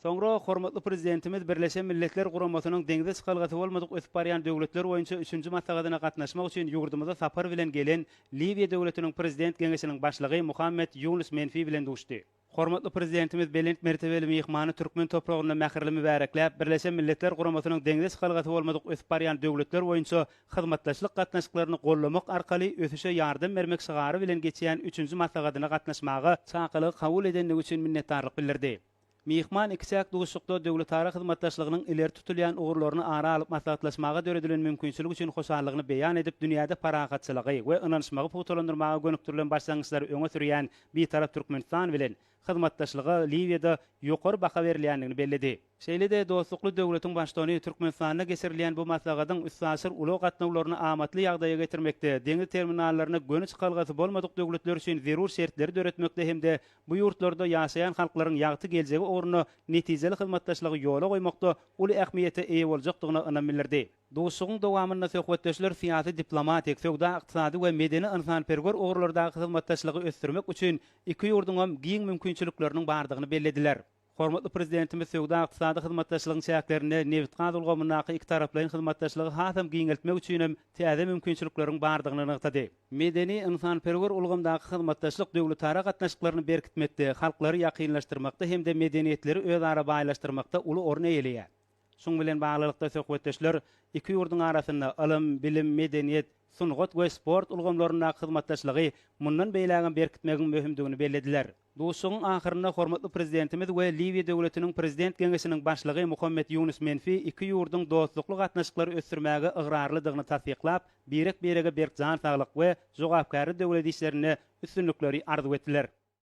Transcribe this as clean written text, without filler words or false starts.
Soňra hormatly Prezidentimiz Birleşen Milletler Guramasynyň deňze çykalgasy bolmadyk ösüp barýan döwletler boýunça üçünji maslahatyna gatnaşmak üçin ýurdumyza sapar bilen gelen Liwiýa döwletiniň Prezident Geňeşiniň başlygy Muhammet Ýunus Menfi bilen duşdy. Hormatly Prezidentimiz belent mertebeli myhmany türkmen topragynda mähirli mübärekläp, Birleşen Milletler Guramasynyň deňze çykalgasy bolmadyk ösüp barýan döwletler boýunça hyzmatdaşlyk gatnaşyklaryny goldamak arkaly ösüşe ýardam bermek şygary bilen geçýän üçünji maslahatyna gatnaşmaga çakylygy kabul edendigi üçin minnetdarlyk bildirdi. Myhman ikiçäk duşuşykda döwletara hyzmatdaşlygynyň ileri tutulýan ugurlaryny ara alyp maslahatlaşmaga döredilen mümkinçilik üçin hoşallygyny beýan edip, dünýäde parahatçylygy we ynanyşmagy pugtalandyrmaga gönükdirilen başlangyçlary öňe sürýän Bitarap Türkmenistan bilen hyzmatdaşlyga Liwiýada ýokary baha berilýändigini belledi. Şeýle-de dostlukly döwletiň Baştutany Türkmenistanda geçirilýän bu maslahatyň üstaşyr ulag gatnawlaryny amatly ýagdaýa getirmekde, deňiz terminallaryna göni çykalgasy bolmadyk döwletler üçin zerur şertleri döretmekde hem-de bu ýurtlarda ýaşaýan halklaryň ýagty geljegi ugrunda netijeli hyzmatdaşlygy ýola goýmakda uly ähmiýete eýe boljakdygyna ynam bildirdi. Duşuşygyň dowamynda söhbetdeşler syýasy-diplomatik, söwda-ykdysady we medeni-ynsanperwer ugurlardaky hyzmatdaşlygy ösdürmek üçin iki ýurduňam giň mümkinçilikleriniň bardygyny bellediler. Hormatly Prezidentimiz söwda-ykdysady hyzmatdaşlygyň çäklerinde nebitgaz ulgamyndaky ikitaraplaýyn hyzmatdaşlygy hasam giňeltmek üçinem täze mümkinçilikleriň bardygyny nygtady. Medeni-ynsanperwer ulgamdaky hyzmatdaşlyk döwletara gatnaşyklaryny berkitmekde, halklary ýakynlaşdyrmakda hem-de medeniýetleri özara baýlaşdyrmakda uly orun eýeleýär. Şunuň bilen baglylykda, söhbetdeşler iki ýurduň arasynda ylym, bilim, medeniýet, sungat we sport ulgamlaryndaky hyzmatdaşlygy mundan beýlägem berkitmegiň möhümdigini bellediler. Duşuşygyň ahyrynda hormatly Prezidentimiz we Liwiýa Döwletiniň Prezident Geňeşiniň Başlygy Muhammet Ýunus Menfi iki ýurduň dostlukly gatnaşyklary ösdürmäge ygrarlydygyny tassyklap, birek-birege berk jan saglyk we jogapkärli döwlet işlerinde üstünlikleri arzuw etdiler.